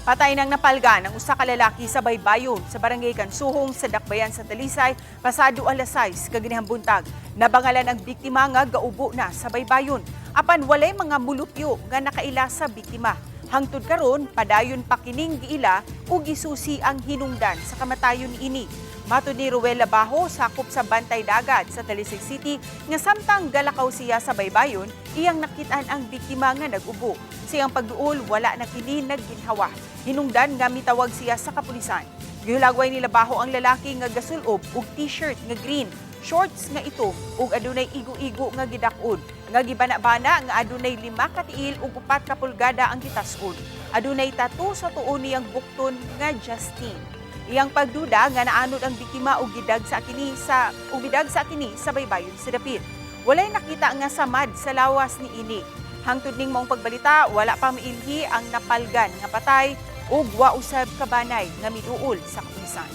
Patay nang napalgan ang usa ka lalaki sa baybayon sa Barangay Kansuhong sa Dakbayan sa Talisay pasado alas 6 kaganihang buntag. Nabangalan ang biktima nga gaubo na sa baybayon. Apan walay mga mulupyo nga nakaila sa biktima. Hangtod karon, padayon pa kining giila ug gisusi ang hinungdan sa kamatayon niini. Matod ni Ruel Labajo, sakop sa Bantay Dagat sa Talisay City, nga samtang galakaw siya sa baybayon, iyang nakitaan ang biktima nga nagubo. Sa iyang pagduol, wala na kini nagginhawa. Hinungdan nga mitawag siya sa kapulisan. Gihulagway ni Labajo ang lalaki nga gasulob og t-shirt nga green, shorts nga itom ug adunay igo-igo nga gidak-on nga gibana-bana nga adunay 5 ka tiil ug 4 ka pulgada ang gitas-on. Adunay tattoo sa tuo niyang bukton nga Justine. Iyang pagduda nga naanod ang biktima og gidag sa kini sa baybayon sa dapit. Walay nakita nga samad sa lawas ni ini. Hangtod ning maong pagbalita, wala pa mailhi ang napalgan nga patay ug wa usab kabanay nga miduol sa kapulisan.